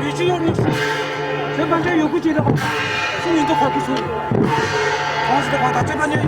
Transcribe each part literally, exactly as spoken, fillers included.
ཡུལ་ཕྱི་ཡོང་ནས་ཁྱོད་ཕན་ཆད་ཡོད་དགུ་ཅིག་ལ་སུ་ཡིན་དུ་ཁོ་ཁུ་སུ་གང་ཞིག་ཏུ་ཁོ་ད་ཅི་པ་ཉེ།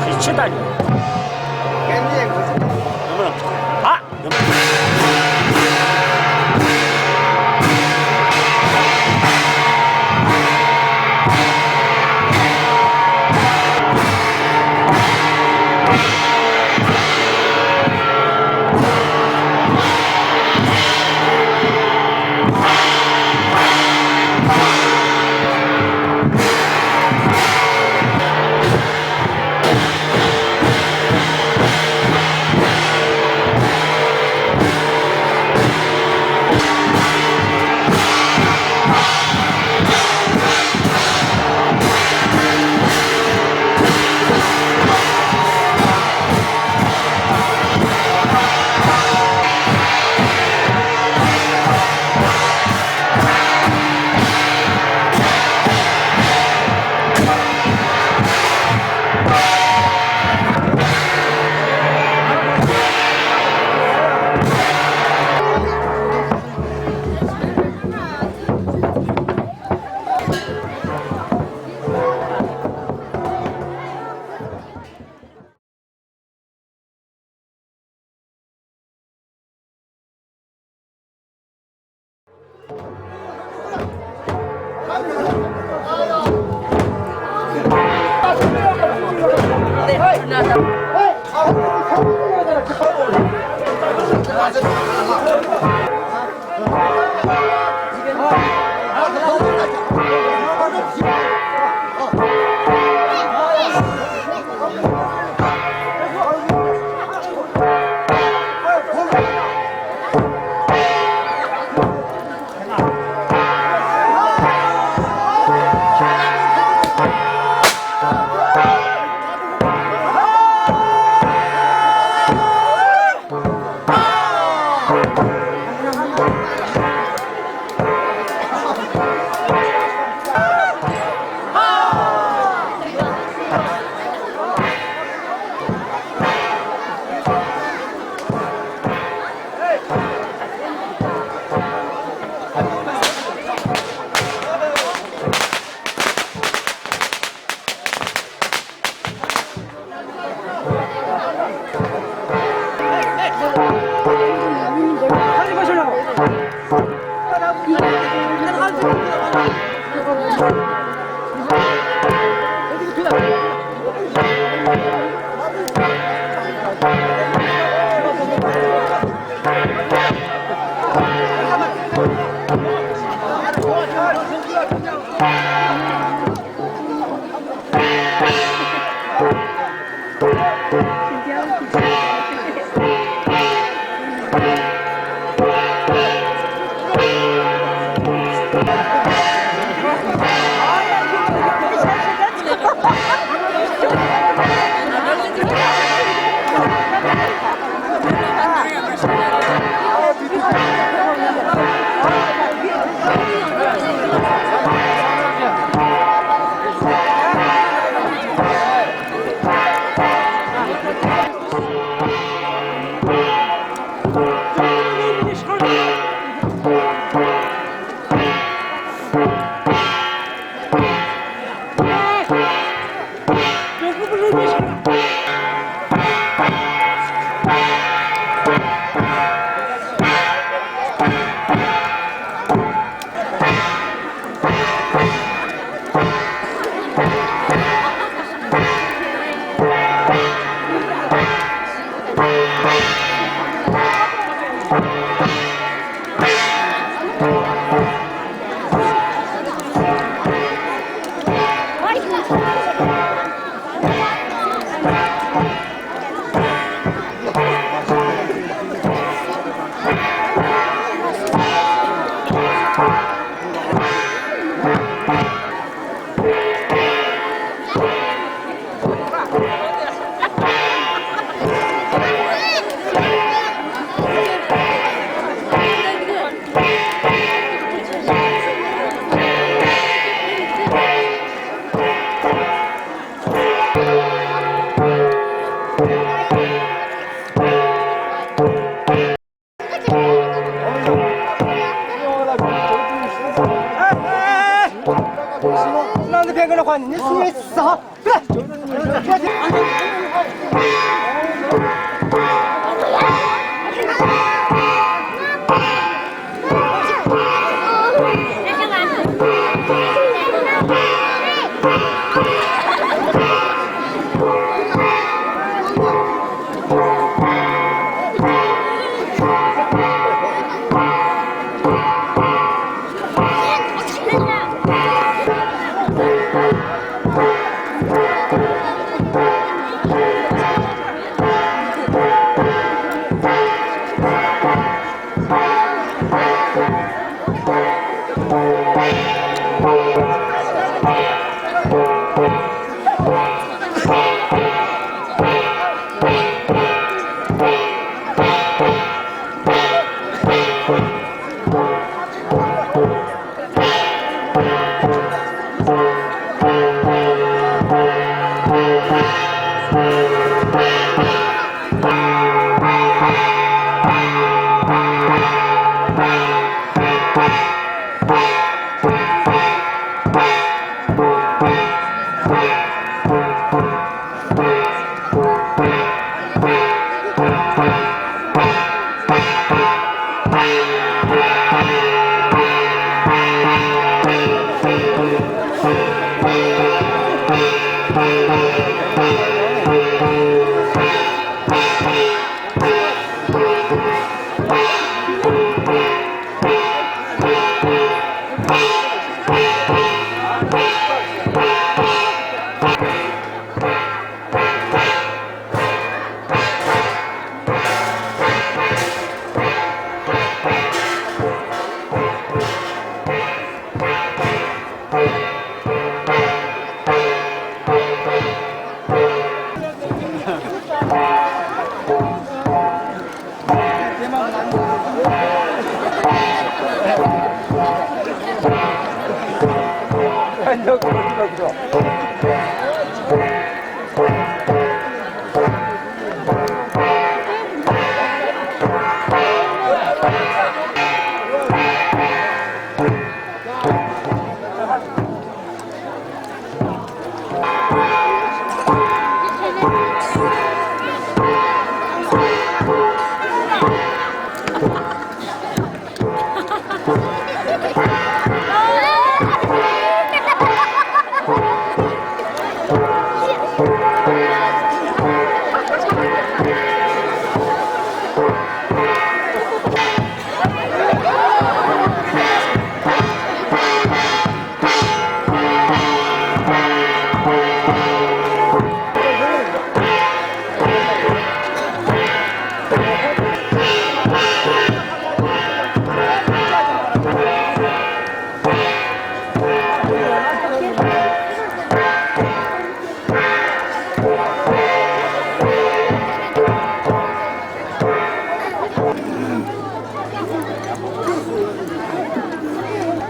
ཁྱི་ཆི་ལྟ་ཉོ། ཨ།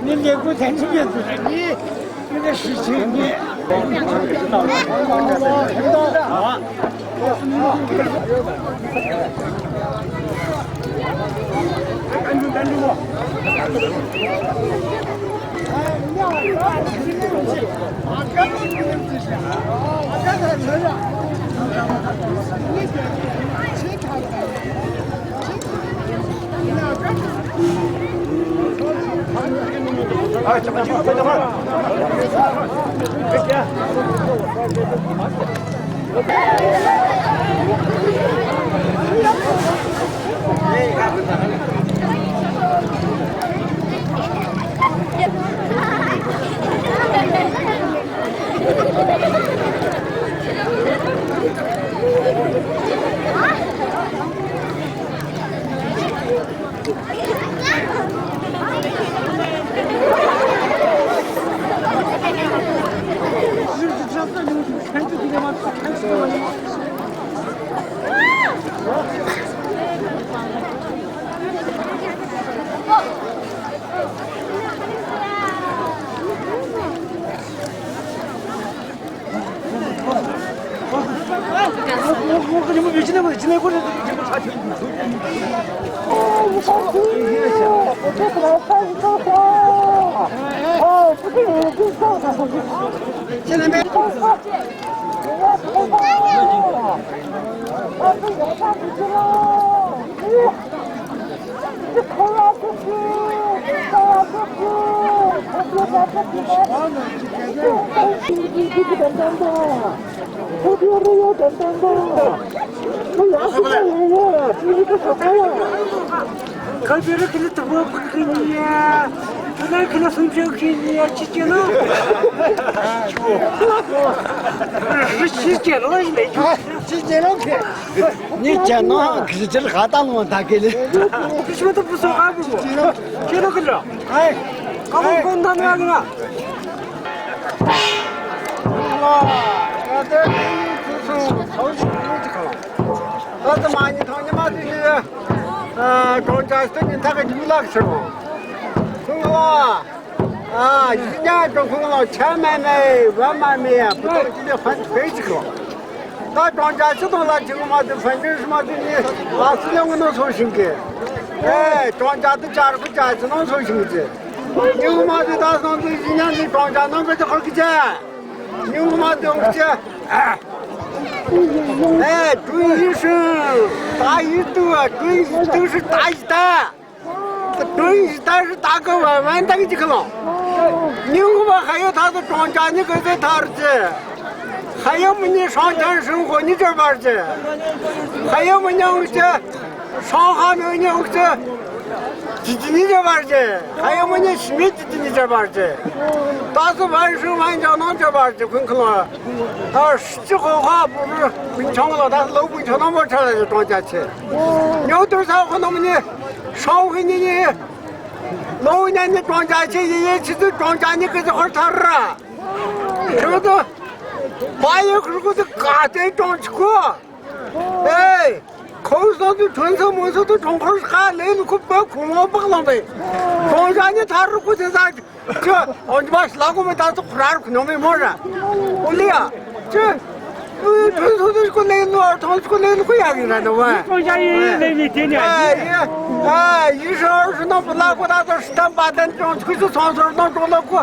ནི་ལེགས་པོ་དན་ཆུ་ཡོད་དུ་ནི་ནི་ཞི་ཆེན་ནི། ཁ་བེ་རི་ཁི་ལི་དུ་བ་ཕུག་གི་ཉི་ཡ། ཁ་ན་ཁི་ལི་སུམ་ཅོ་གི་ཉི་ཡ་ཅི་ཅི་ནོ། རི་ཤི་ཅེ་རོ་ཡི་ལེ་ཅི་ཅི་ཅི་རོ་ཁེ། ཉི་ཅི་ནོ་གི་ཅི་ར་ཧ་ད་ལོ་ད་གེ་ལེ། ཁི་ཤི་མ་ཏུ་བུ་སོ་ཧ་བུ་བུ། ཁེ་ནོ་གི་ལོ། ཧའི། ཀ་བོ་ཀོ་ན་ན་ང་། ད་ལྟ་མ་ཉི་ཐང་ཉི་མ་དུ་ཡི། ཨ། གྲོང་ཆ་སྟོད་ཉི་ཐག་གི་རྒྱུ་ལག་ཆེ་བོ། ཁོང་ལ། ཨ། ཡིན་ཉག་གི་ཁོང་ལ་ཆ་མེད་མེད་བ་མ་མེད་ཡ་བུ་ཏོ་ཅི་དེ་ཧན་བེ་ཅིག་ལོ། ད་གྲོང་ཁྱེར་ཆུ་དང་ལ་ཅིག་མ་དེ་ཕན་ཆེན་ཤི་མ་དེ་ནི་ལ་སི་ལེ་ངོ་ནོ་སོ་ཤིང་གི། ཨེ་གྲོང་ཁྱེར་དུ་ཅར་ཁུ་ཅར་ཅི་ནང་སོ་ཤིང་གི། ཉིན་གུང་མ་དེ་ད་སང་དུ་ཡིན་ཡང་ནི་གྲོང་ཁྱེར་ནང་གི་ཅི་ཁར་གི་ཅི། ཉིན་གུང་མ་དེ་འོང་ཅི། ཨེ་ཀྲུང་ཡི་ཧྲིན་ད་ཡི་ཏུ་ཀྲུང་ཡི་ཏུ་ཧྲི་ད་ཡི་ད། ཀྲུང་ཡི་ད་ཧྲི་ད་གི་བ་བན་ད་གི་ཅི་ཁ་ལོ། ཉིན་གུང་མ་ཧ་ཡོ་ད་དུ་གྲོང་ཁྱེར་ནི་གི་ཟེ་ཐར་ཅི། ཧ་ཡོ་མི་ནི་ཧྲང་ཁྱེར་ཧྲིན་གོ་ནི་ཅི་བར་ཅི། ཧ་ཡོ་མི་ཉང་ཅི། ཧྲང་ཧ་མི་ཉང་ཅི། ཅི་ཅི་ནི་ཅི་བར་ཅི། ཧ་ཡོ་མི་ནི་ཤི་མི་ཅི་ཅི་ནི་ཅི་བར་ཅི། ད་སུ་བན་ཧྲིན་བན་ཅང་ནང་ཅི་བར་ཅི་ཁུན་ཁ་ལོ། ད་ཧྲི་ཅི་ཧོ་ཧ་པུ་རུ་བུན་ཆང་ལ་ད་ལོ་བུན་ཆང་ནང་མོ་ཁྲ་ལ་ཅི་གྲོང་ཁྱེར་ཆེ། ཉོ་དུར་ས་ཧོ་ནོ་མི་ནི། ཧྲང་ཧི་ནི་ནི། ལོ་ཉ་ནི་གྲོང་ཁྱེར་ཆེ་ཡི་ཡེ་ཆི་ཙི་གྲོང་ཁྱེར་ནི་ཀི་ཙི་ཧོར་ཐར་ར། ཁྱོད་ཚོ། བ་ཡི་ཁུར་ཁུ་ཚོ་ག་དེ་གྲོང་ཆུ་ཁོ། ཨེ། ཁོང་ཚོ་དུ་ཁྲོན་ཚོ་མོ་ཚོ་དུ་གྲོང་ཁོར་ཁ་ལེ་ལུ་ཁུ་པ་ཁུ་མོ་པག་ལང་པའི། གྲོང་ཁྱེར་ནི་ཐར་རུ་ཁུ་ཚེ་ས། ཁྱོད་འོན་ཏེ་མ་ཤི་ལ་གོ་མེ་ད་ཚོ་ཁུ་ར་རུ་ཁུ་ནོ་མེ་མོ་ར། ཨོ་ལི་ཡ། ཁྱོད། ཁྲོན་ཚོ་དུ་ཁུ་ལེ་ལུ་ཨར་ཐོང་ཁུ་ལེ་ལུ་ཁུ་ཡ་གི་ར་ནོ་བ། ཁྲོང་ཁྱེར་ཡི་ལེ་མི་དེ་ནི་ཨ་ཡི། ཨ་ཡི་ཧྲ་ཧྲ་ནོ་པུ་ལ་གོ་ད་ཚོ་ཤི་ཏམ་པ་དན་ཅོང་ཁུ་ཚོ་ཚོང་ཚོར་ནོ་ཀྲོ་ལོ་ཁུ།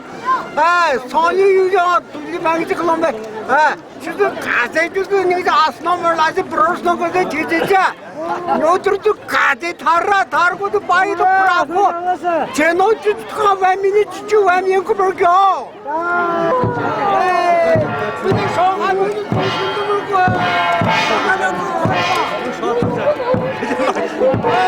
ཨ་སོང་ཡུ་ཡུ་ཡང་དུ་ལི་མང་ཅིག་ལོ་མེ། ཨ། ཆུ་ཚོད་ག་ཚད་ཆུ་ཚོད་ཉིག་ཅི་ཨ་སྣོ་མར་ལ་ཅི་པྲོ་སྣོ་གོ་ཚད་ཆི་ཆི་ཆ། ཉོ་ཚུར་ཚུ་ག་ཚད་ཐར་ར་ཐར་གོ་ཚུ་པ་ཡི་ཏོ་པྲ་གོ། ཆེ་ནོ་ཆུ་ཚོད་གང་བ་མི་ནི་ཆུ་ཆུ་བ་མི་ཡང་ཁུ་པར་གྱོ། ཨེ། ཆུ་ཚོད་ཤོག་ཨ་ནུ་ཆུ་ཚོད་ཤིན་ཏུ་མི་གོ། ཨེ། ཆུ་ཚོད་ཤོག་ཨ་ནུ་ཆུ་ཚོད་ཤིན་ཏུ་མི་གོ།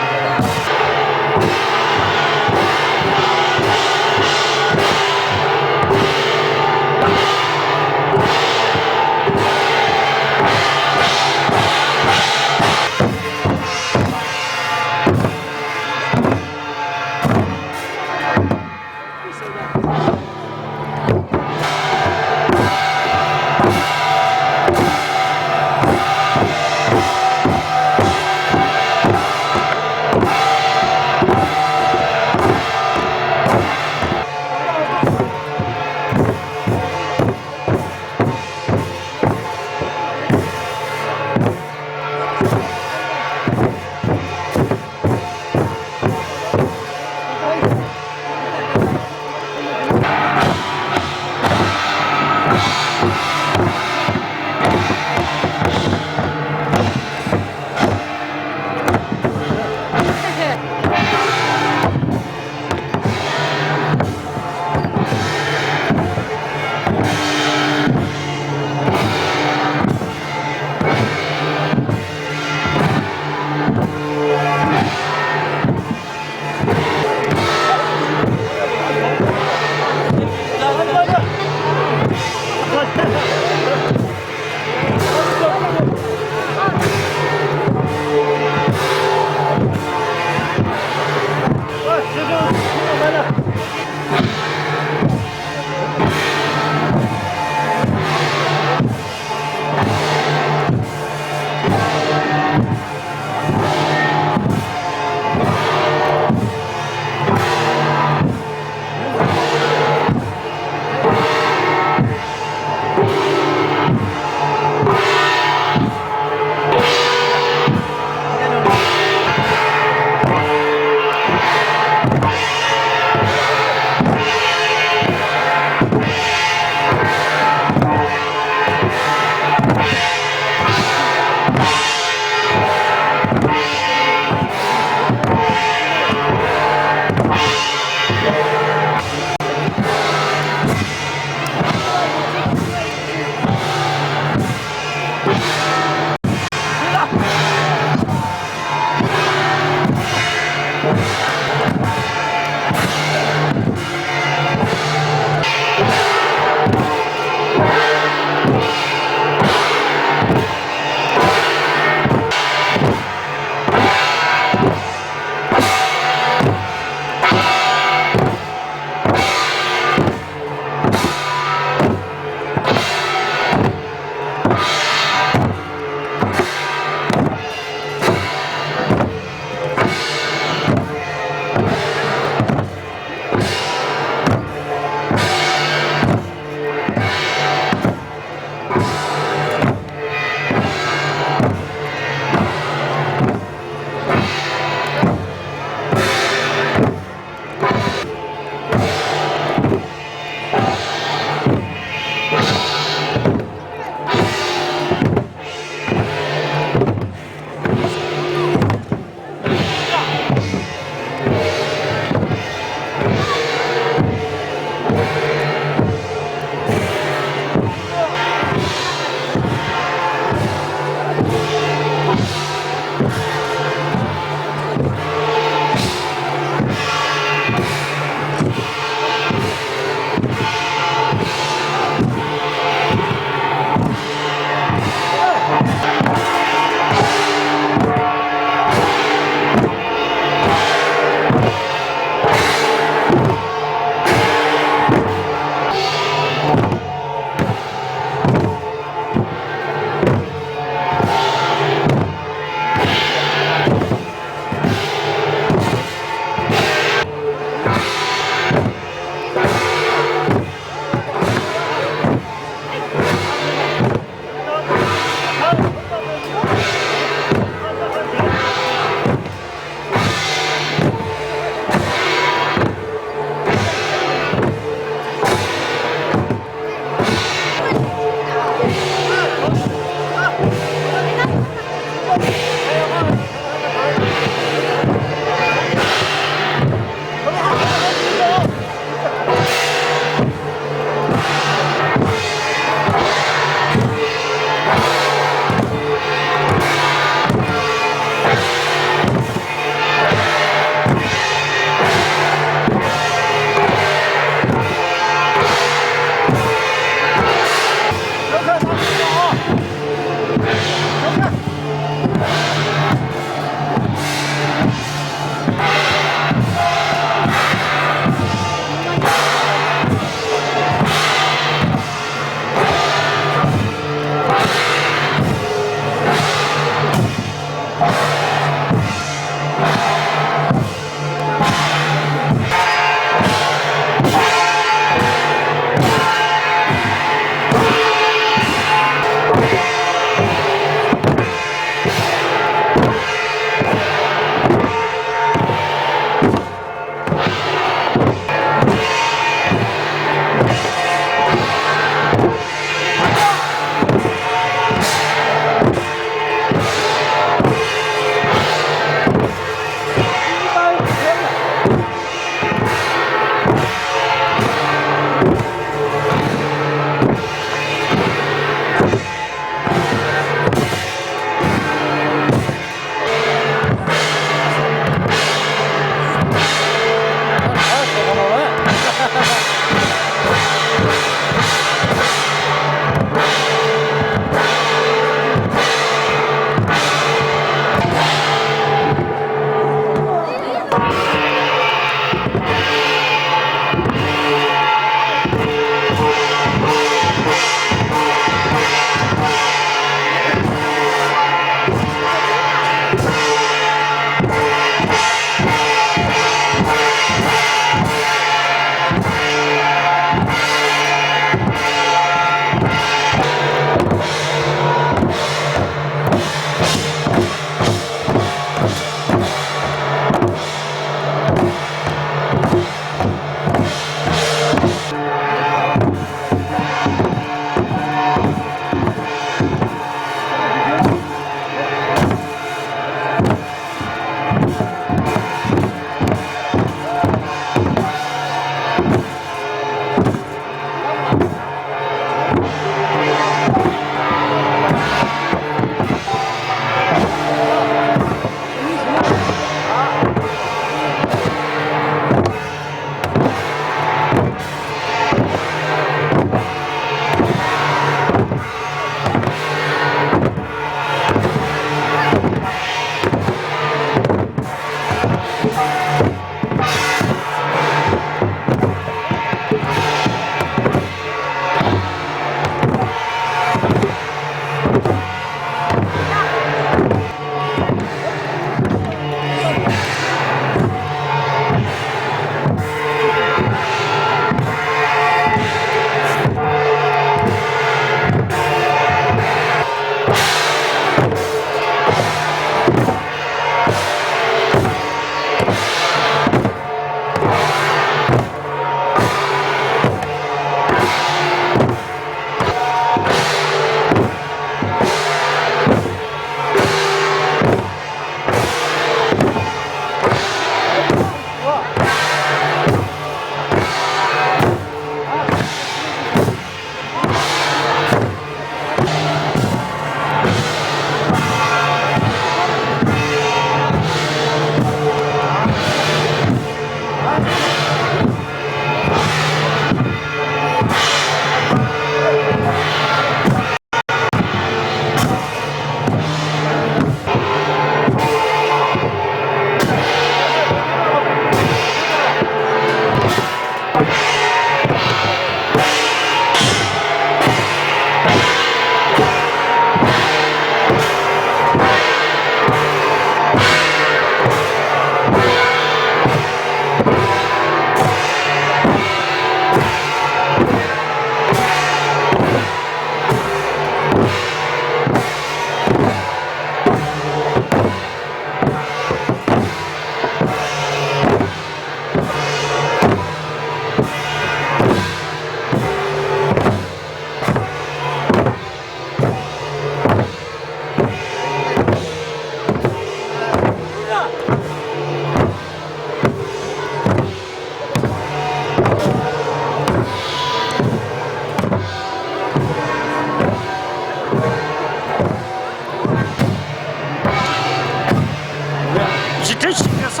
གཞི་ཁྲི་ཞིག་གི་ས་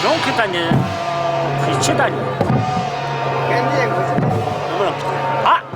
གཞུང་གི་ད་ནི་གི་ཆི་ད་ནི་ཨ།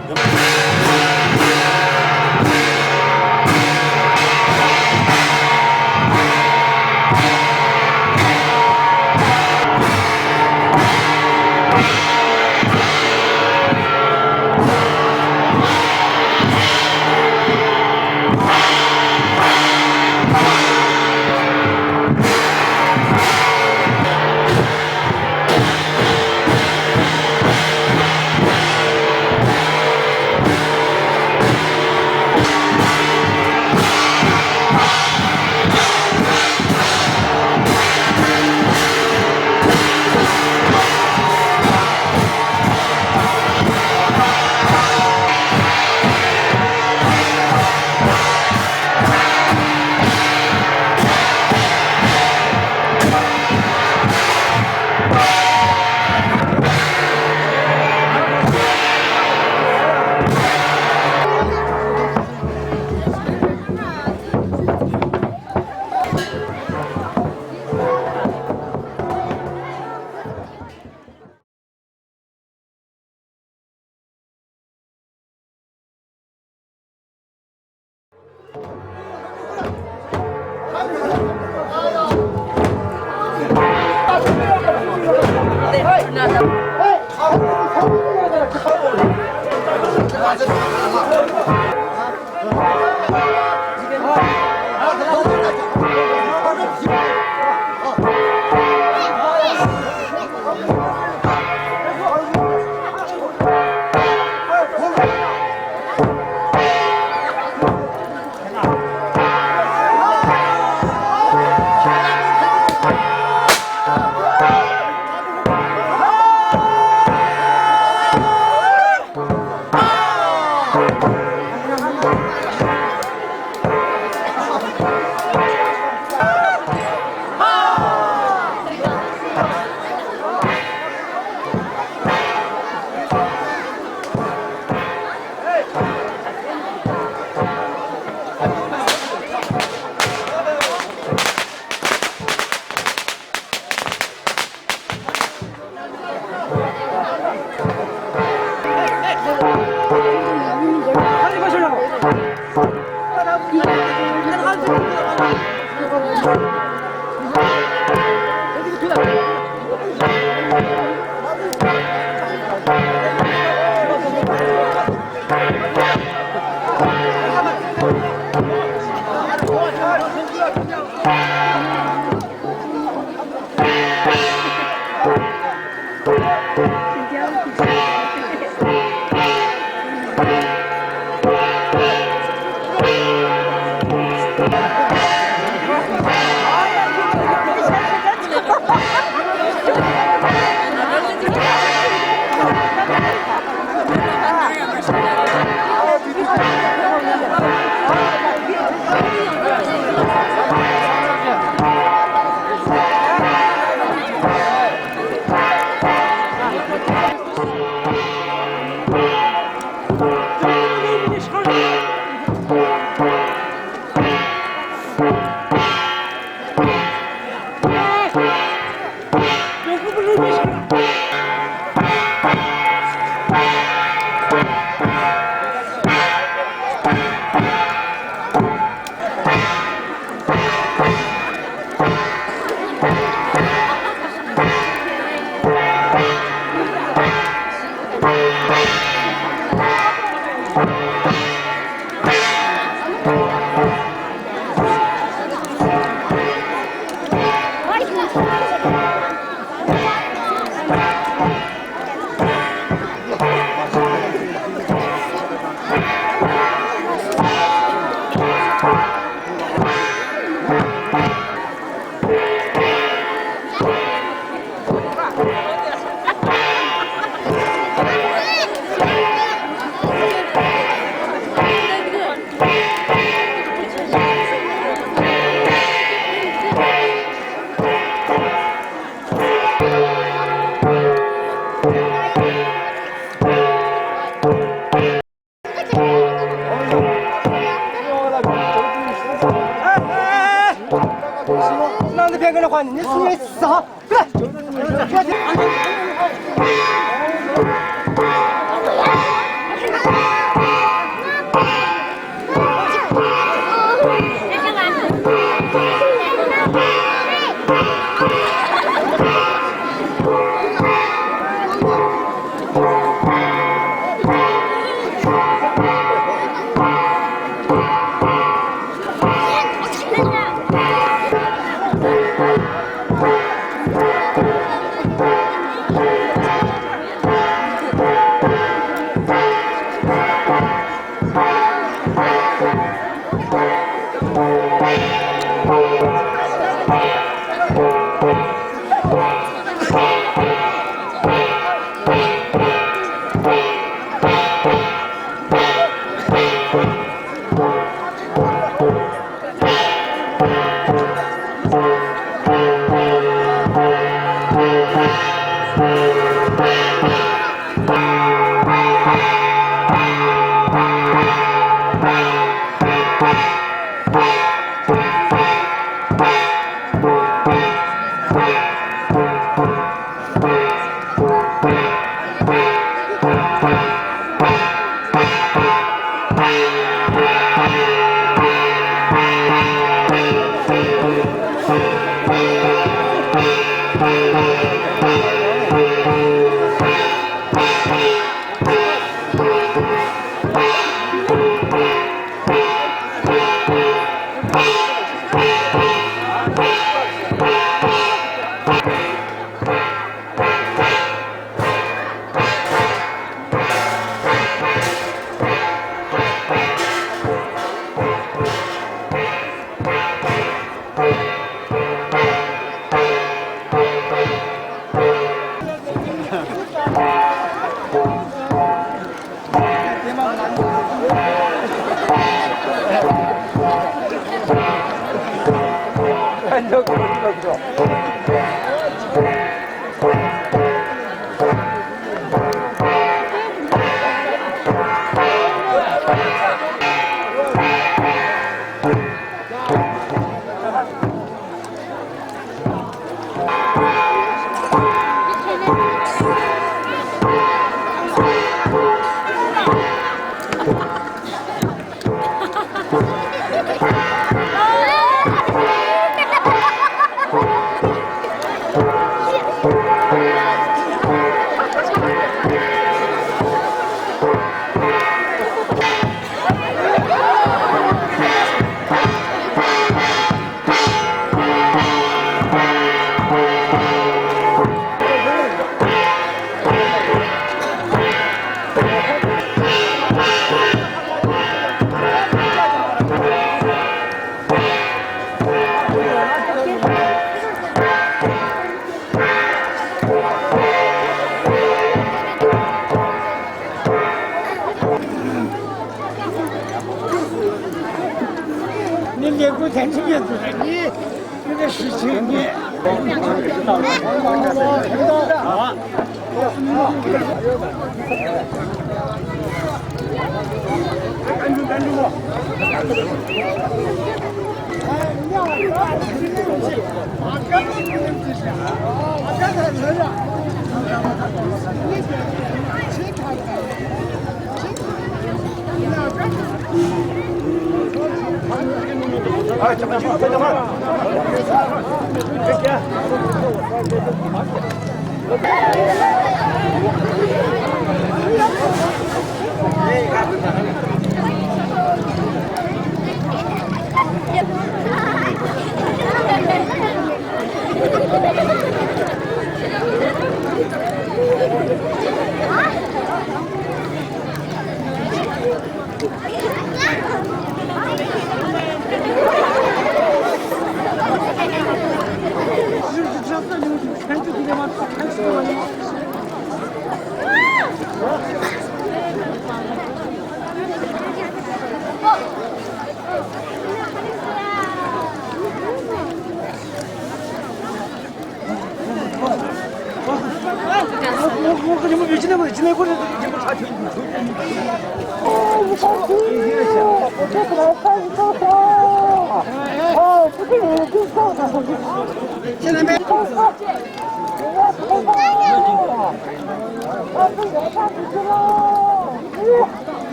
ནི་ལས་འགུལ་ཐན་ཚིག་ཡོད་དུ་རེད་ནི། ནི་ལས་ཞུ་ཆེན་ནི།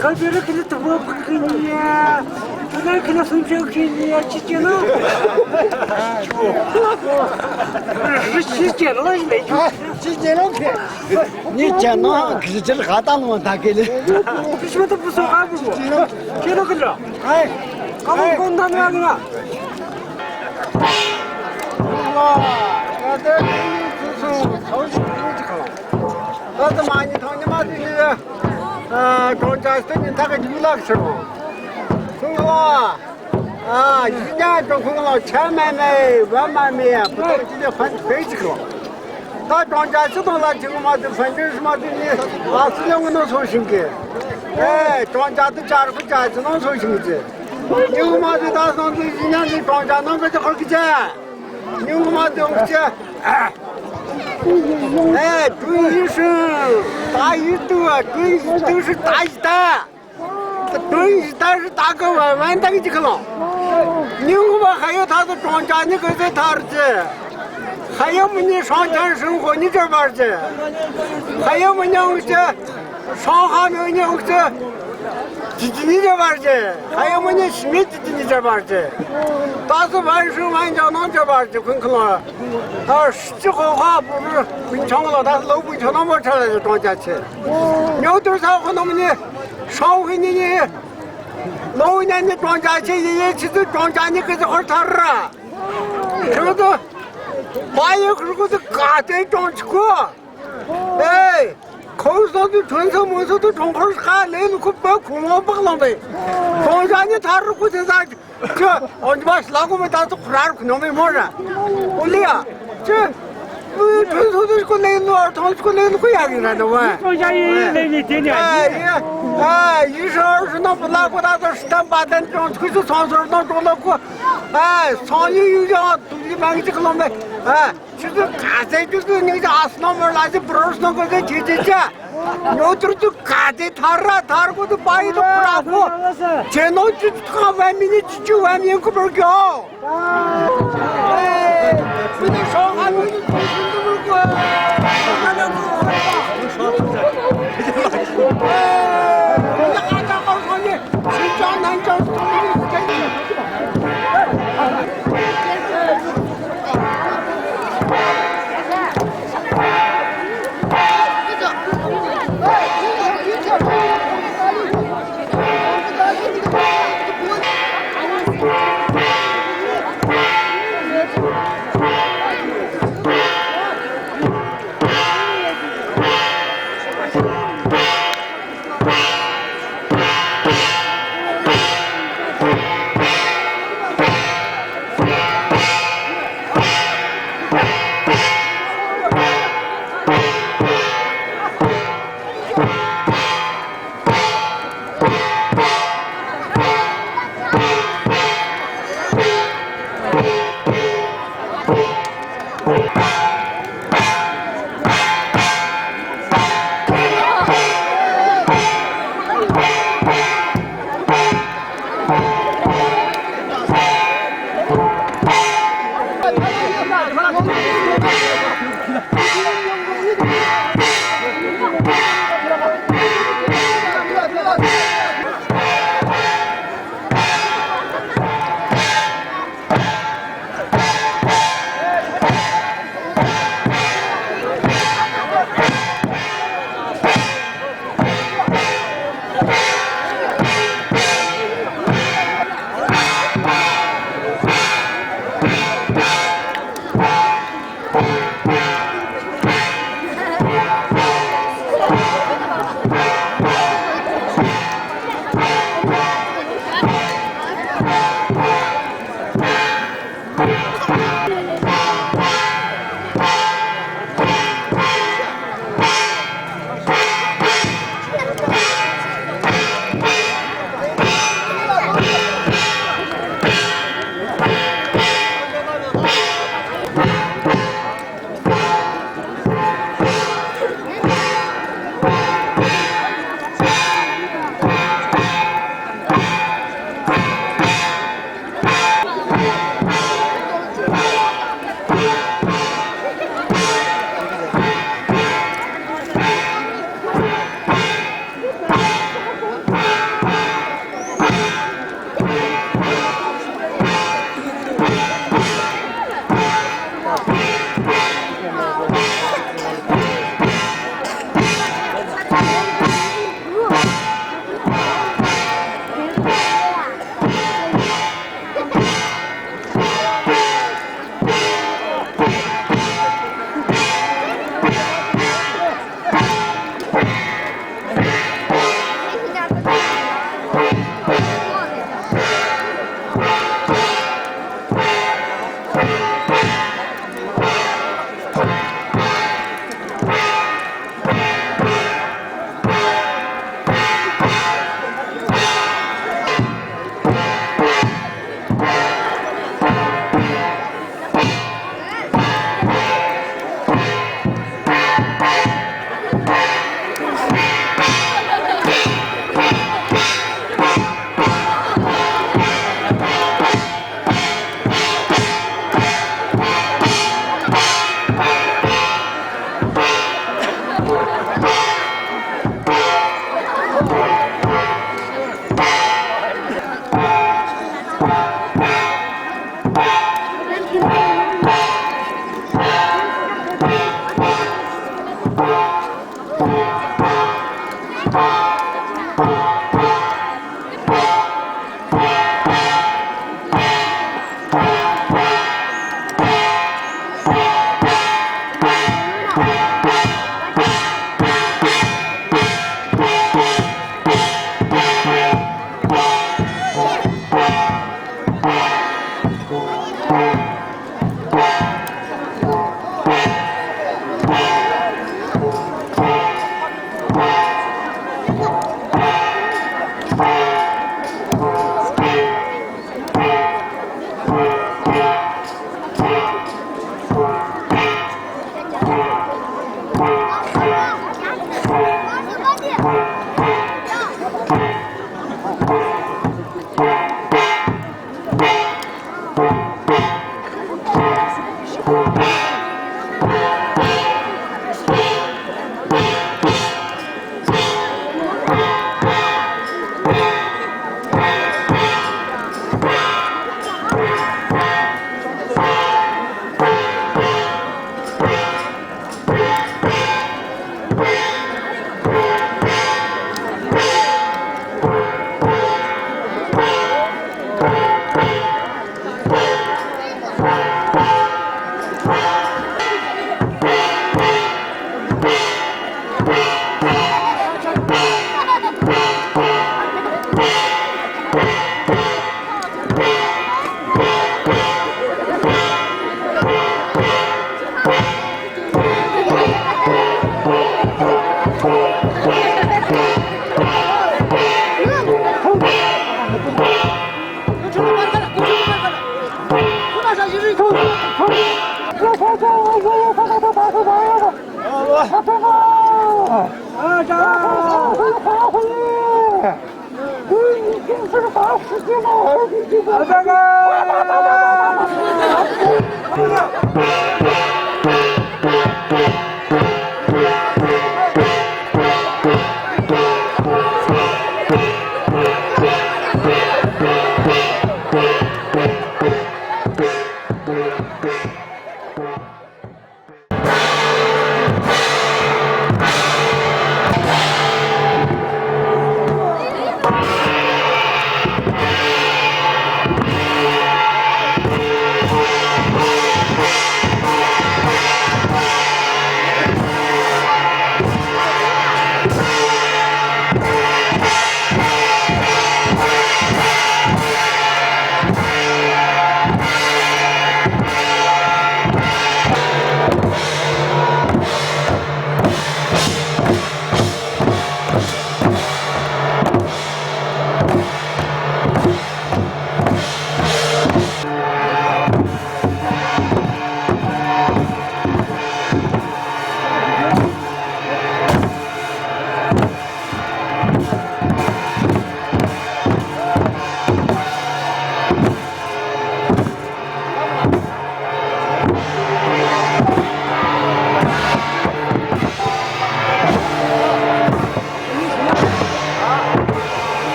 ཁ་བྱེ་རུ་ཁི་ལི་དུ་བོ་ཁི་ཁི་ཉི་ཡ། ཁི་ལི་ཁི་ལི་སུམ་ཅུ་ཁི་ཉི་ཡ་ཅི་ཅི་ལོ། རི་ཤི་ཅི་ལོ་ཡིན་ལེ། ཅི་ཅི་ལོ་ཁི། ཉི་ཅི་ནོ་གི་ཅི་ཧ་ད་ལོ་ད་ཁི་ལི། ཁི་ཤི་མ་ཏུ་བུ་སོ་ཧ་བུ་བུ། ཁི་ལོ་ཁི་ལོ། ཨེ། ཀ་བོ་ཀོན་ད་ནི་ཨ་ནི་ང་། ང་ད་ཁི་ཉི་ཚུ་སོ་ཚོ་ཞིག་ཁི་ཅི་ཁ་ལོ། ད་ད་མ་ཉི་ཐོང་ཉི་མ་དེ་ཉི། ཨ་གྲོང་ཆ་སྟེ་ཉི་ཐག་གི་རྒྱུ་ལག་ཟེར་བོ། ཁོང་ལ། ཨ་ཡིན་ཡང་ཀྲུང་ཁོང་ལ་ཆ་མེད་མེད་བ་མ་མེད་ཡ་བུ་ཏོ་ཅི་དེ་ཕན་ཕན་ཅིག་ལོ། ད་གྲོང་ཆ་ཆུ་དང་ལ་ཅི་གོ་མ་དེ་ཕན་ཅི་སུ་མ་དེ་ཉི་ཨ་སུ་ལ་ངོ་ནོ་སོ་ཞིང་གི། ཨེ་གྲོང་ཆ་དེ་ཆར་ཁུ་ཆ་ཅི་ནོ་སོ་ཞིང་གི། ཅི་གོ་མ་དེ་ད་སོང་དེ་ཡིན་ཡང་དེ་གྲོང་ཆ་ནང་གི་ཅི་ཁོར་གི་ཅི། ཉུང་མ་དུང་ཅི། ཨེ་ཀྲུང་ཡི་ཧྲུང་། ད་ཡི་ཏུ་ཨ་ཀྲུང་ཡི་ཏུ་ཧྲི་ད་ཡི་ད། ཀྲུང་ཡི་ད་ཧྲི་ད་ག་བ་བན་ད་གི་ཅི་ཁ་ལོ། ཉུང་མ་ཧ་ཡོ་ད་དུ་གྲོང་ཆ་ཉི་གི་ཟེ་ཐར་ཅི། ཧ་ཡོ་མི་ཉི་ཧྲང་ཆང་ཧྲུང་ཧོ་ཉི་ཅོ་བར་ཅི། ཧ་ཡོ་མི་ཉང་ཅི། ཧྲང་ཧ་མི་ཉང་ཅི། ཅི་ཅི་ཉི་ཅོ་བར་ཅི། ཧ་ཡོ་མི་ཉི་ཤི་མི་ཅི་ཅི་ཉི་ཅོ་བར་ཅི། ད་སུ་བན་ཧྲུང་བན་ཅང་ནང་ཅོ་བར་ཅི་ཁུན་ཁུན་ལ། ཨ་ཧྲི་ཅི་ཧོ་ཧ་པུ་རུ་བུན་ཆང་ལ་ད་ལོ་བུན་ཆང་ནང་མོ་ཁྲ་ལ་གྲོང་ཆ་ཆེ། ཉོ་དུར་ས་ཧོ་ནོ་མི་ཉི་ཧྲང་ཧི་ཉི་ཉི། ལོ་ཉ་ཉི་གྲོང་ཆ་ཆེ་ཡི་ཡི་ཆི་ཙི་གྲོང་ཆ་ཉི་ཀི་ཙི་ཧོར་ཐར་ར། ཁྲུ་དུ། བ་ཡི་ཁྲུ་གུ་ཙི་ག་ཏེ་གྲོང་ཆི་ཁུ། ཨེ། ཁོང་ཚོ་དུ་ཁྲོན་ཚང་མོ་ཚོ་དུ་གྲོང་ཁོར་ཁ་ལེན་ཁུ་པ་ཁུ་མོ་པག་ལོང་པའི། ཁོང་ཚོ་ནི་ཐར་རུ་ཁུ་ཚེ་ས་ཁྱོད་ཨོན་ཏི་མ་ཤི་ལ་ཁུ་མི་ད་ཚོ་ཁུ་ར་རུ་ཁུ་ནོ་མི་མོ་ར། ཨོ་ལི་ཡ། ཁྱོད་ཁྲོན་ཚང་དུ་ཁུ་ལེན་ནོ་ཐོང་ཁུ་ལེན་ཁུ་ཡ་གི་ར་ནོ་བ། ཁོང་ཚོ་ཡི་ལེ་ནི་དེ་ནི་ཨ་ཡི། ཨ་ཡི་ཧྲ་ཧྲ་ནོ་པུ་ལ་ཁུ་ད་ཚོ་ཤི་ཏམ་པ་དན་ཅོང་ཁུ་ཚོ་ཚོང་ཚོར་ནོ་ཏོ་ལ་ཁུ། ཨ་སོང་ཡུ་ཡུ་ཡང་དུ་ལི་མང་ཅིག་ལོང་པའི། ཨ། ཁྱོད་ཚོ་ག་ཚད་ཁྱོད་ཚོ་ནིང་ཅི་ཨ་སི་ནོ་མོ་ལ་ཅི་པྲོ་སི་ནོ་གོ་ཚད་ཁྱེད་ཀྱི་ཅི། ཉོ་ཚུར་ཚོ་ག་ཚད་ཐར་ར་ཐར་གོ་ཚོ་པ་ཡི་ཚོ་ཁུ་ར་གོ། ཁྱེད་ནོ་ཅི་ཁ་བའི་མི་ནི་ཅི་ཅི་བའི་མི་ཁུ་པར་གྱོ།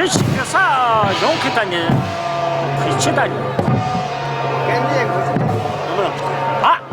ཆི་གེ་ས་ཡོང་གི་ད་ནི་ཁི་ཆི་ད་ནི་ཨ།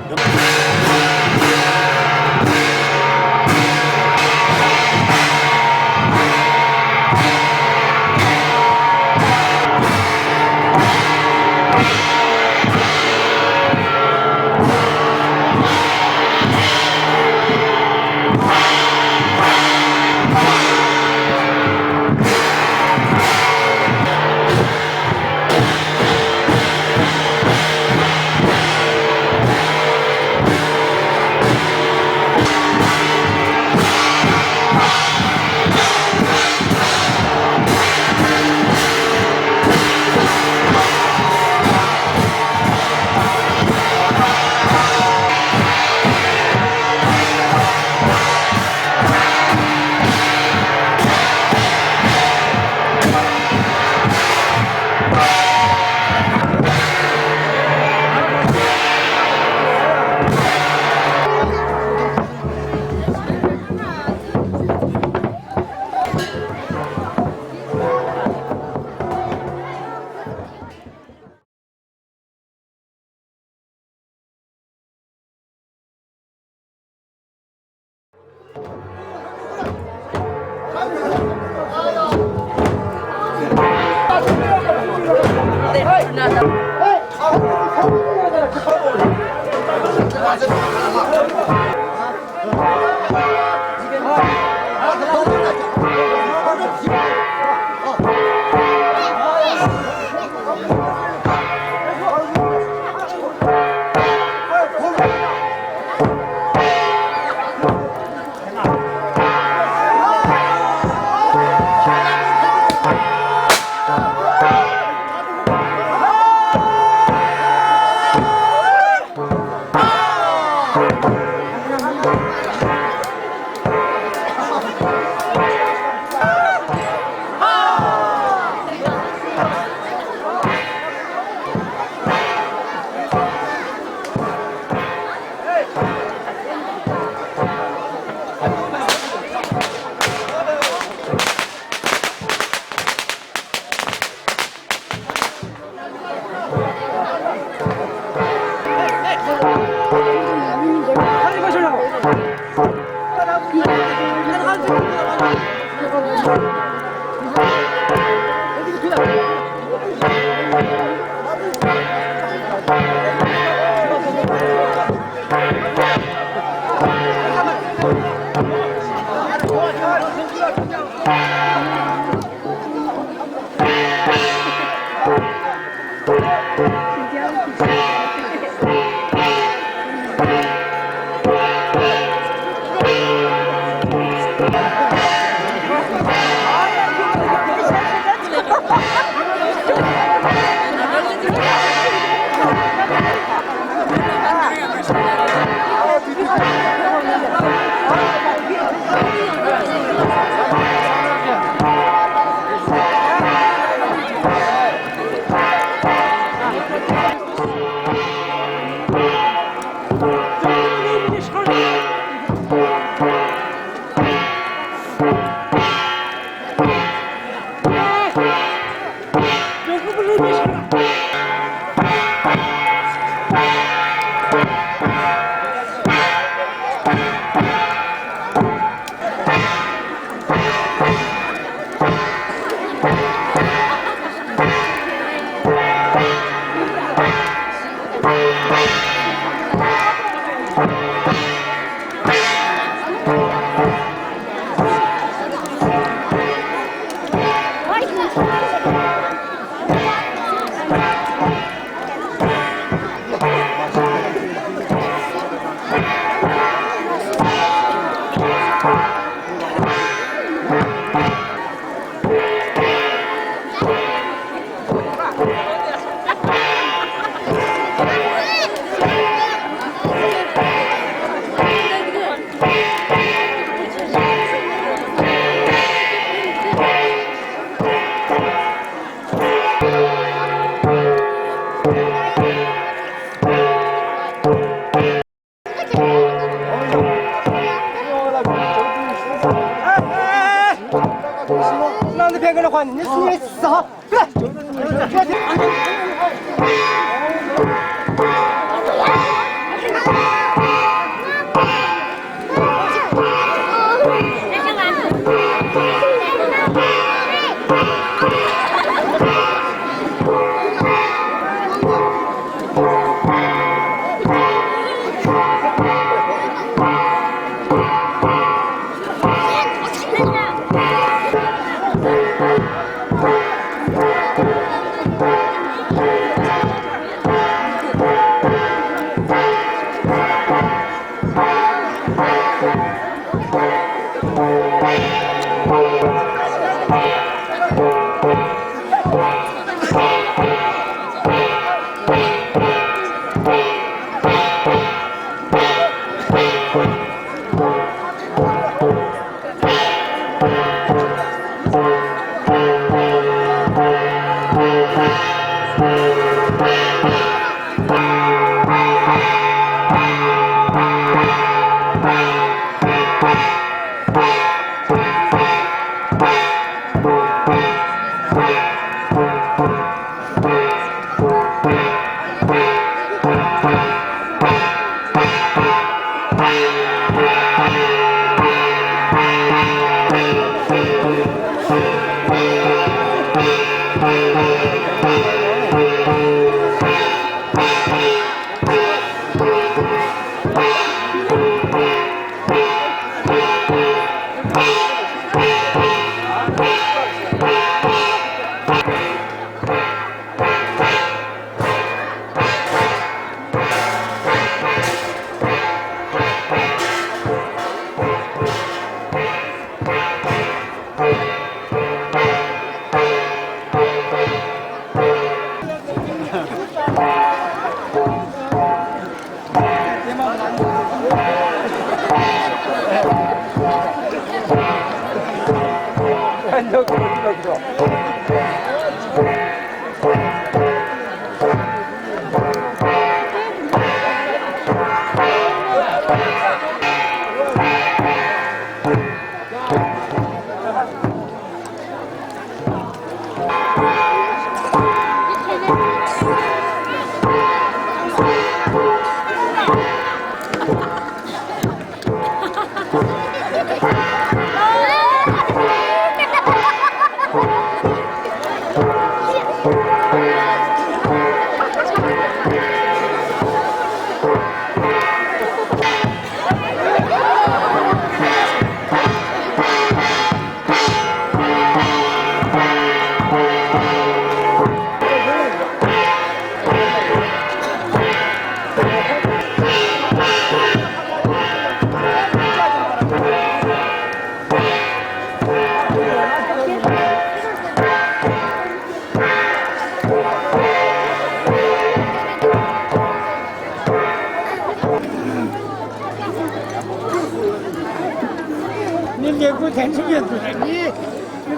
ནི་ལས་འགུལ་དེ་འགྲིག་ཡོད་དུས་ནི་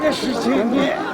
ནི་ཞིག་བྱེད་ངེས།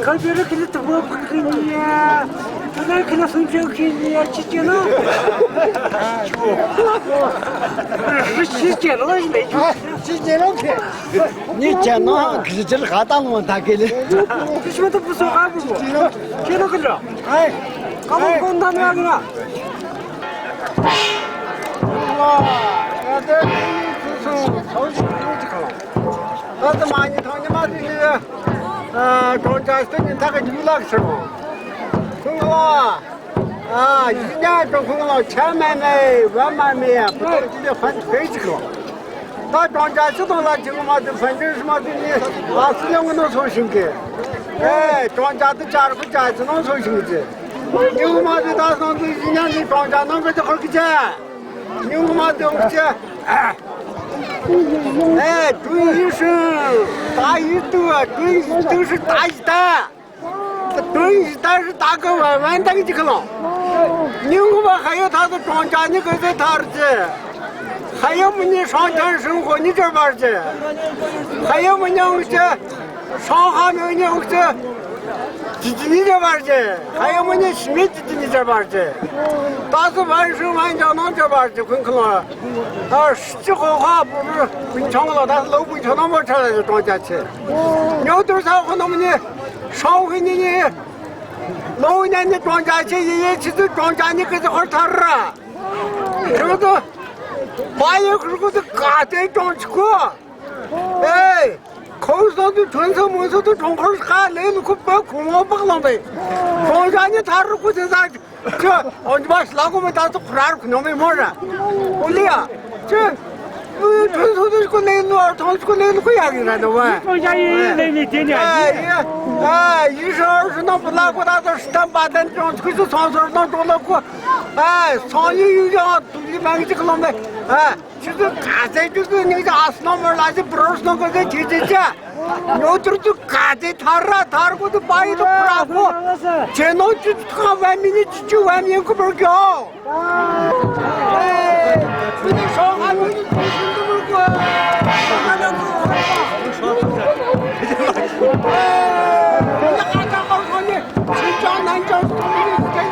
ཁ་བྱེད་ར་ཁི་ལི་དུ་བ་ཕུག་གི་ནི་ཡ། ཁ་ན་ཁི་ལ་སུན་ཅོག་གི་ནི་ཡ་ཅི་ཅི་ན། ཅི་ཅི་ལོ་ཡིན་ལེ། ཅི་ཅི་ལོ་ཁེ། ཉི་ཅི་ན་གི་ཅི་ལ་ག་ཏང་མོ་ད་གི་ལེ། ཅི་ཅི་མ་ཏུ་བུ་སོ་ག་བུ་བུ། ཁེ་ལོ་གི་ལོ། ཨེ། ཀ་མོ་ཀོན་ད་ན་ང་། ད་ད་མ་ཉི་ཐང་ཉི་མ་དེ་ནི་ཨ་གྲོང་ཁྱེར་སྟེང་ནས་ད་ག་ཡུལ་ལག་ཟེར་བ། ཁོང་ལ་ཨ་ཡིན་ཉག་ཏུ་ཁོང་ལ་ཆ་མེད་མེད་བ་མ་མེད་ཡ་བུ་དང་ཅི་ལས་ཕན་ཕན་ཅིག་ལ། ད་གྲོང་ཁྱེར་ཆུ་དང་ལ་ཅི་གོ་མ་དེ་ཕན་ཅིག་སུ་མ་དེ་ནི་ཨ་སུ་ལ་ངོ་ནོ་སོང་ཞིང་གི། ཨེ་གྲོང་ཁྱེར་དུ་ཆར་ཁུ་ཆར་ཆུ་ནང་སོང་ཞིང་གི། ཉི་གོ་མ་དེ་ད་སོང་དུ་ཡིན་ཉག་ནི་གྲོང་ཁྱེར་ནང་གི་ཅི་ཁོར་གི་ཅི། ཉུང་མ་དུང་ཅི། ཨེ་ཀྲུང་ཡི་ཧྲིན་ད་ཡི་ཏུ་ཀྲུང་ཡི་ཏུ་ཧྲི་ད་ཡི་ད། ཀྲུང་ཡི་ད་ཧྲི་ད་ག་བ་བན་དང་ཅི་ཁ་ལོ། ཉུང་མ་ཁ་ཡོད་ད་དུ་གྲོང་ཁྱེར་ནི་ག་ཚོད་ཐར་ཅི། ཁ་ཡོད་མི་ཉི་ཧྲང་ཁྱང་ཧྲིན་ཧོ་ཉི་ཅར་བར་ཅི། ཁ་ཡོད་མི་ཉང་ཅི། ཧྲང་ཧ་མི་ཉང་ཅི། ཅི་ཅི་ནི་ཅར་བར་ཅི། ཁ་ཡོད་མི་ཉི་ཤི་མི་ཅི་ཅི་ནི་ཅར་བར་ཅི། ད་སུ་བན་ཧྲིན་བན་ཅང་ནང་ཅར་བར་ཅི་ཁུན་ཁ་ལོ། ད་སྤྱི་ཁོ་ཁ་བུ་རུ་བུན་ཆང་ལ་ད་ལོ་བུན་ཆང་ནང་མ་ཁྲ་ལ་ཡོད་གྲོང་ཁྱེར་ཆེ། ཉོ་དུར་ས་ཁོ་ནོ་མི་ནི་ཧྲང་ཧུ་ནི་ནི་ལོ་ཉ་ནི་གྲོང་ཁྱེར་ཆེ་ཡི་ཡི་ཆི་ཙི་གྲོང་ཁྱེར་ནི་ཀི་ཙི་ཧོར་ཐར་ར། རུ་དུ་བ་ཡི་ཁུར་ཁུ་ཙི་ག་ཏེ་གྲོང་ཆི་ཁོ། ཨེ། ཁོང་ཚོ་དུ་ཐོན་ཚོ་མོ་ཚོ་དུ་གྲོང་ཁོར་ཁ་ལེ་ལུ་ཁུ་པ་ཁུ་མོ་པག་ལོང་པེ། གྲོང་ཁྱེར་ནི་ཐར་རུ་ཁུ་ཙི་ཟ། ཁྱོད་ཨོ་ཉི་མ་ཤི་ལ་གོ་མེ་ད་ཚོ་ཁུ་ར་རུ་ཁུ་ཉོ་མེ་མོ་ར། ཨོ་ལི་ཡ། ཁྱོད། ཨུ་ཐོན་ཚོ་དུ་ཁུ་ལེ་ལུ་ཨར་ཐོང་ཁུ་ལེ་ལུ་ཁུ་ཡ་གི་ར་ནོ་བ། གྲོང་ཁྱེར་ཡི་ལེ་མི་དེ་ཉ་ཨ་ཡི། ཨ་ཡི་ཧྲ་ཧྲ་ནོ་པུ་ལ་གོ་ད་ཚོ་ཤི་ཏམ་པ་དན་ཅོང་ཁུ་ཚོ་ཚོང་ཚོར་ནོ་ཏོ་ལོ་ཁུ། ཨ་ཚོང་ཡུ་ཡུ་ཡང་དུ་ཡི་མང་ཅིག་ལོ་མེ། ཨ། ཆུ་ཚོད་ག་ཚད་ཆུ་ཚོད་ཉིན་གྱི་ཨ་སི་ནོ་མར་ལ་ཞིག་པྲོ་སི་ནོ་གོ་ཚད་ཆེ་ཆེ་ཆེ། ཉོ་ཐུར་ཚུ་ག་ཚད་ཐར་ར་ཐར་གོ་ཚུ་པ་ཡི་ཐོག་ཁུ་ར་གོ། ཆེ་ནོ་ཆུ་ཚོད་ཁ་བ་མི་ནི་ཆུ་ཆུ་བ་མི་ཡིན་ཁུ་པར་གྱོ། ཨེ། ཆུ་ཚོད་ཤོག་ཁ་མི་ནི་ཆུ་ཚོད་འདུ་མར་གོ། ཨ་ན་གོ། ཨེ། ཆུ་ཚོད་ཁ་ཁ་ཁ་ཁ་ནི་ཆུ་ཚོད་ནང་ཆུ་ཚོད་མི་ནི་ཆུ་ཚོད།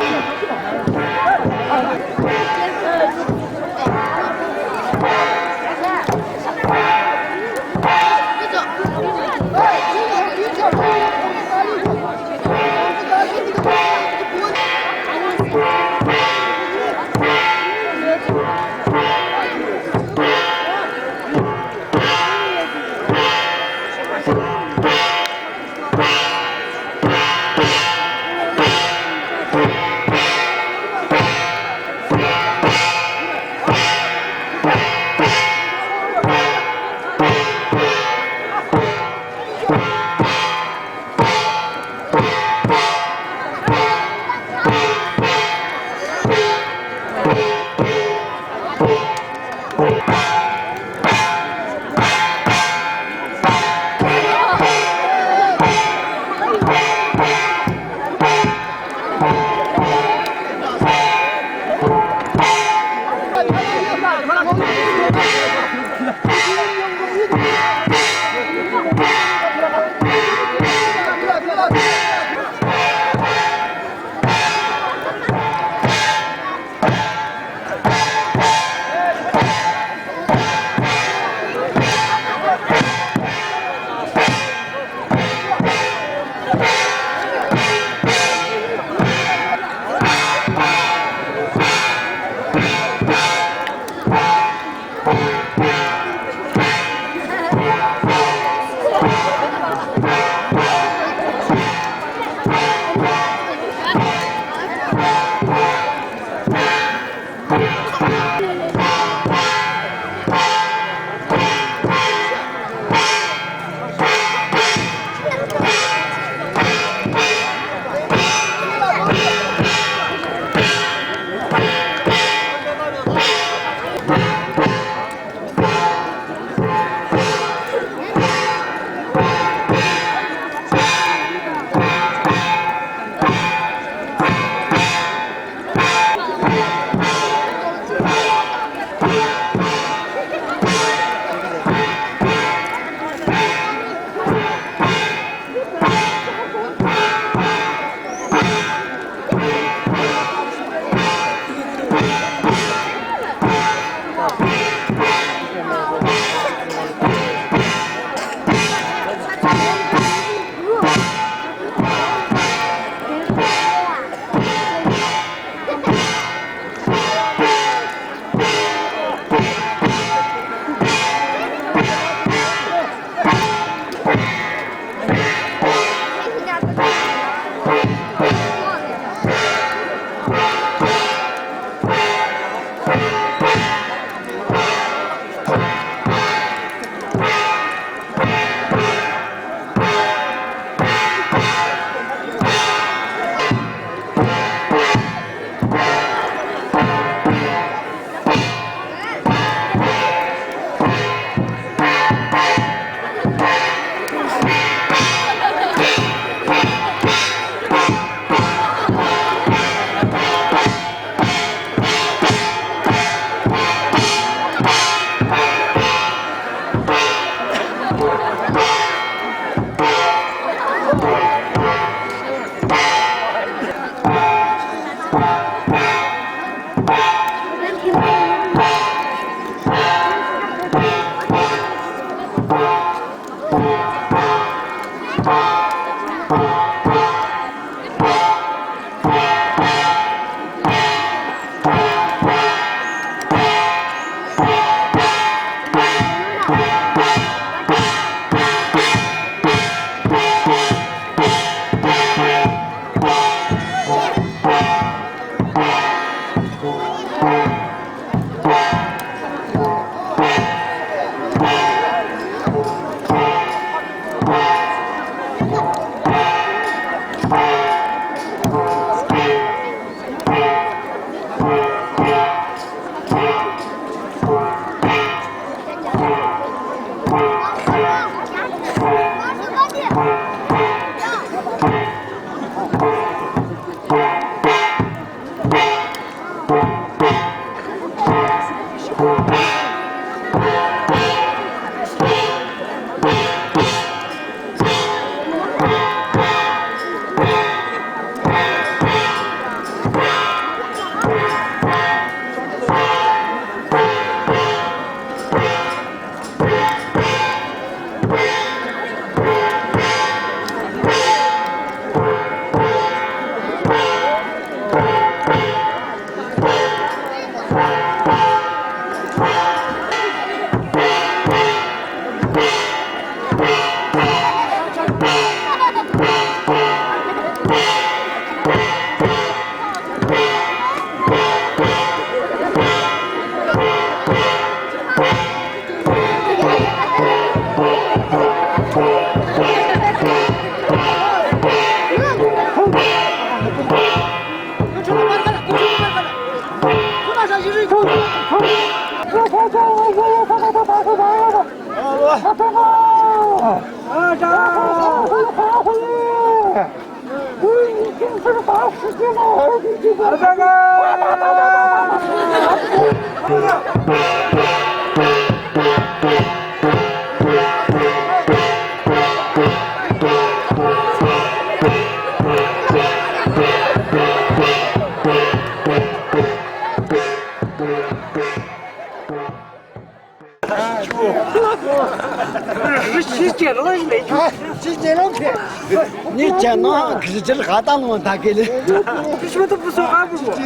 ནི་ཅན་ནང་གི་ཅིར་ཧ་ཏང་ལོ་ད་གེ་ལེ། ཁྱེད་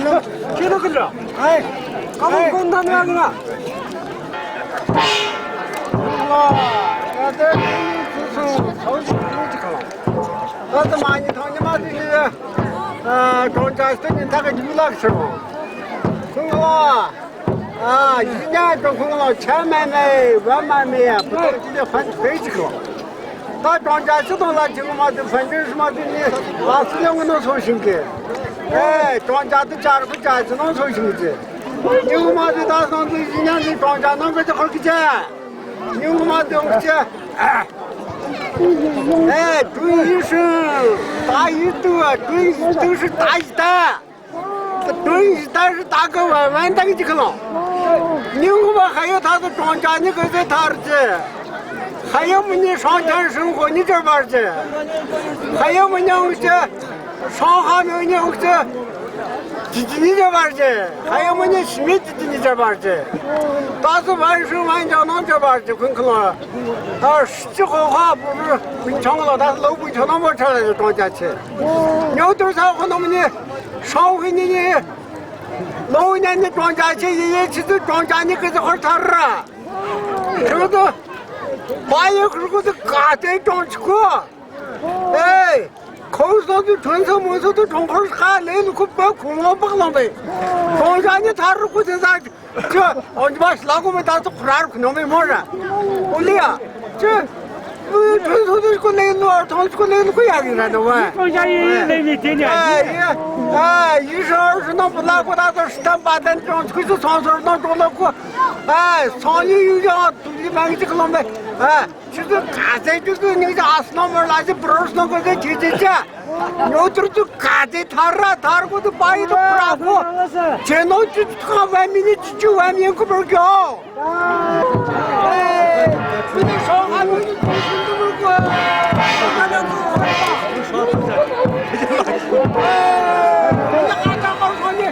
ནོ་ཀི་འདྲ། ཨེ། ཀ་མོ་ཀོན་ད་ནོ་ང་། ཨ་ད་མ་ཉི་ཐང་ཉི་མ་དེ་ནི། ཨ་གྲོང་ཁྱེར་སྟེང་ནི་ད་ག་ཇུ་ལག་ཟེར་བ། ཁོང་ལ། ཨ་ཡིན་ཡང་ཀྲུང་ཁོང་ལ་ཆ་མེད་མེད་བ་མ་མེད་ཡ་བུ་དོར་གྱི་ལས་ཕན་ཚུན་ཅིག་ལ། ད་གྲོང་ཁྱེར་ཆུ་དང་ལ་ཆུ་ངོ་མ་དུ་ཕན་ཚུན་སུ་མ་དུ་ནི་ཨ་སུ་ལ་ངོ་ནོ་སོ་ཞིང་གི། ཨེ་གྲོང་ཁྱེར་དུ་ཆར་དུ་ཆར་ཆུ་ནང་སོ་ཞིང་གི། ཉི་ངོ་མ་དུ་ད་སོང་དུ་ཡིན་ཡང་ནི་གྲོང་ཁྱེར་ནང་གི་ཅི་ཁོར་གི་ཅི། ཉི་ངོ་མ་དུ་འོང་ཅི། ཨེ་ཀྲུང་ཡིན་ཧྲུང་ད་ཡིན་དུ་ཀྲུང་ཡིན་དུ་ཧྲུང་ད་ཡིན་ད། དོན་ཞིག་ད་རི་ད་ག་བ་བན་དག་ཅིག་ལོ། ཉིན་གུང་མ་ཧ་ཡོ་ཐ་དུ་གྲོང་ཁྱེར་ནི་གི་ཟེ་ཐར་ཅི། ཧ་ཡོ་མི་ཉི་ཧྲང་ཁྱེར་ཧྲིང་ཧོ་ཉི་ཅར་བར་ཅི། ཧ་ཡོ་མི་ཉང་ཅི། ཧྲང་ཧ་མི་ཉི་ཧུག་ཅི། ཅི་ཅི་ཉི་ཅར་བར་ཅི། ཧ་ཡོ་མི་ཉི་ཤི་མི་ཅི་ཅི་ཉི་ཅར་བར་ཅི། ད་སུ་བན་ཧྲིང་བན་ཅང་ནང་ཅར་བར་ཅི་ཁུན་ཁུན་ལོ། ཨ་ཧྲི་ཅི་ཧོ་ཧ་བུ་རུ་བུན་ཆང་ལོ་ད་ལོ་བུན་ཆང་ནང་མོ་ཁྲ་ལ་གྲོང་ཁྱེར་ཆི། ཉོ་དུར་ས་ཧོ་ནོ་མི་ཉི། ཧྲང་ཧུའེ་ཉི་ཉི། ལོ་ཉ་ཉི་གྲོང་ཁྱེར་ཆེ་ཡི་ཡེ་ཆི་ཙི་གྲོང་ཁྱེར་ཉི་ཀི་ཙི་ཧོར་ཐར་ར། ཁྱོད་ཚོ། བ་ཡི་ཁུར་ཁུ་ཙི་ག་ཏེ་གྲོང་ཆི་ཁོ། ཨེ། ཁོང་ཚོ་ཚོ་ཐོན་ཚོ་མོ་ཚོ་ཚོ་གྲོང་ཁོར་ཁ་ལེ་ལུ་ཁུ་པ་ཁུ་མོ་པག་ལོང་པེ། གྲོང་ཁྱེར་ཉི་ཐར་རུ་ཁུ་ཙི་ཟ། ཅི། ཨོ་ཉི་མ་ཤི་ལ་གོ་མེ་ད་ཚོ་ཁུ་ར་རུ་ཁུ་ནོ་མེ་མོ་ར། ཨོ་ལི་ཡ། ཅི། ཐོན་ཚོ་ཚོ་ཁུ་ལེ་ལུ་ཨ་ཐོན་ཚོ་ཁུ་ལེ་ལུ་ཁུ་ཡ་གི་ར་ནོ་བ། ཁོང་ཅག་ཡིན་ལེ་ནི་དེ་ཉ། ཨ་ཡི། ཨ་ཡི་ཧྲ་ཧྲ་ནོ་པུ་ལ་གོ་ད་ཚོ་ཤི་ཏམ་པ་དན་ཅོང་ཁུ་ཚོ་ཚོང་ཚོར་ནོ་ཏོ་ལོ་ཁུ། ཨ་སོང་ཡུ་ཡུ་ཡང་དུ་ལི་མང་ཅིག་ལོ་མེ། ཨ། ཆུ་ཚོད་ག་ཚད་ཆུ་ཚོད་ཉིན་ཞག་ཨ་སི་ནོ་མར་ལ་ཅི་པྲོ་སི་ནོ་གོ་ཚད་ཆི་ཆི་ཆ། ཉོ་ཐུར་ཚུ་ག་ཚད་ཐར་ར་ཐར་གོ་ཚུ་པ་ཡི་ཐོ་ཁྲ་གོ། ཆེ་ནོ་ཆུ་ཚོད་གང་བ་མི་ནི་ཆུ་ཆུ་བ་མི་ཡན་ཁུ་པར་གྱོ། ཨེ། ཆུ་ཚོད་ཤོག་ཨ་མི་ནི་ཆུ་ཚོད་ཆུ་ཚོད་མུར་གོ། ཨེ། ཨ་ཅག་པར་སོང་ནི།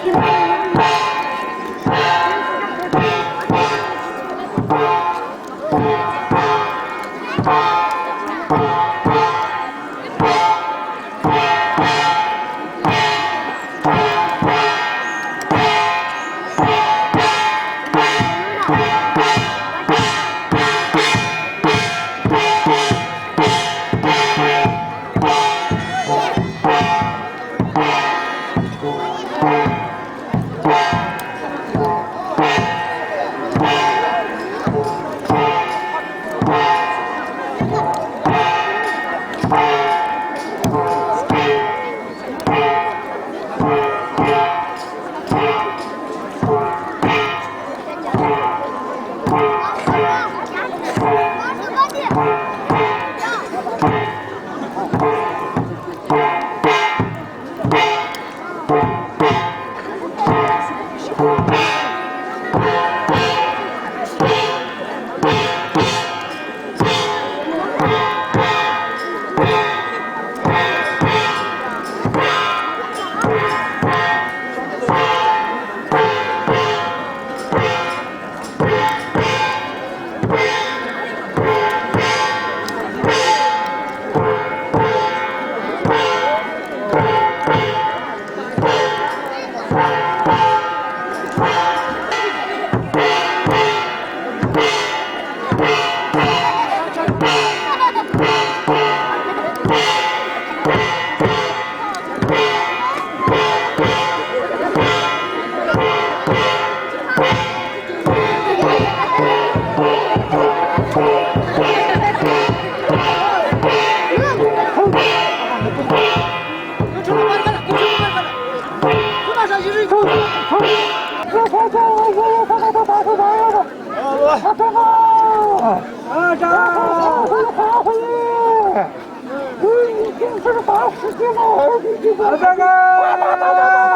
ཨ་ཙང་།